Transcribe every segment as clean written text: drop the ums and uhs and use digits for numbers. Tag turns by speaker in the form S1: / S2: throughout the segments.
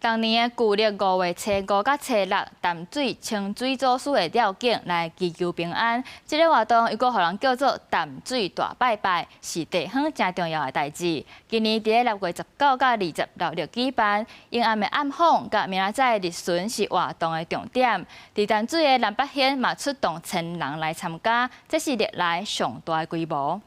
S1: 逐年的舊曆5月初5佮初六，淡水清水祖師會繞境來祈求平安。這个活動又閣予人叫做淡水大拜拜，是地方誠重要的代誌。今年佇咧6月19佮20六日舉辦，迎暗的暗訪佮明仔載日巡是活動的重點。佇淡水的南北縣嘛出動千人來參加，這是歷來上大的規模。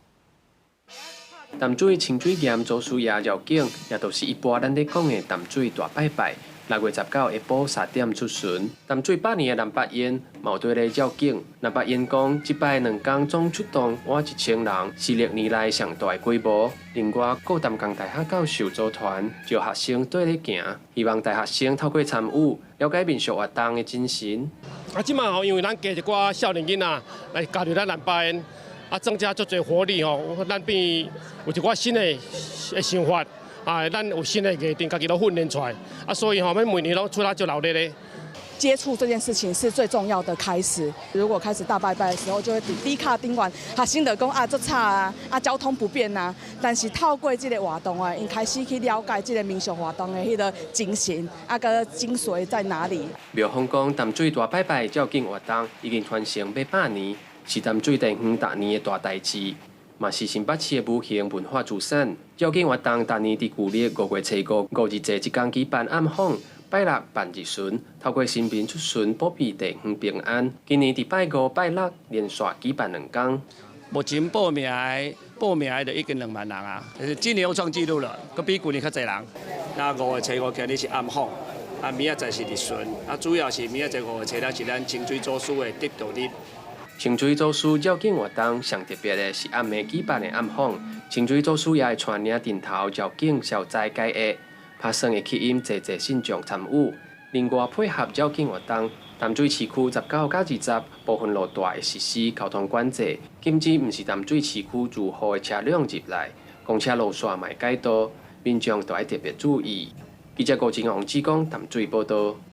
S2: 淡水清水岩祖師爺繞境，也就是一般咱咧講的淡水大拜拜。6月19下晡3點出巡。淡水百年的南北煙嘛有綴咧繞境。南北煙講，這擺兩工總出動滿1000人，是歷年來上大的規模。另外，顧淡江大學教授組團召學生綴咧行，希望大學生透過參與，了解民俗活動的精神。
S3: 啊，這擺吼，因為咱加一寡少年囡仔來加入咱南北煙。啊，增加足濟活力吼，咱變有一寡新的的想法，啊，咱有新的藝陣，家己攏訓練出來，啊，所以吼，阮每年攏出來足熱鬧的。
S4: 接觸這件事情是最重要的開始。如果開始大拜拜的時候，就會佇 Dcard 頂懸，學生就講啊，足吵啊，啊，交通不便啊。但是透過這个活動啊，𪜶開始去了解這个民俗活動的彼个精神，啊，佮精髓在哪裡。
S2: 廟方講，淡水大拜拜繞境活動已經傳承欲100年。是淡水地方逐年的大代誌，嘛是新北市的無形文化資產。繞境活動逐年佇舊曆5月初5五日節這工舉辦暗訪，拜六辦日巡，透過神明出巡保庇地方平安。今年佇拜五、拜六連續舉辦兩工。
S5: 目前報名的就已經2萬人啊，今年又創紀錄了，閣比舊年較濟人。那5月初5今日是暗訪，啊，明仔載是日巡，啊，主要是明仔載5月初六是咱清水祖師的得道日。
S2: 清水祖師繞境活動上特別的是暗暝舉辦的暗訪，清水祖師爺會帶領陣頭繞境消災解厄，拍算會吸引濟濟信眾參與。另外配合繞境活動，淡水市區19佮20部分路段會實施交通管制，禁止毋是淡水市區住戶的車輛入來，公車路線嘛會改道，民眾都愛特別注意。記者郭金王志剛淡水報道。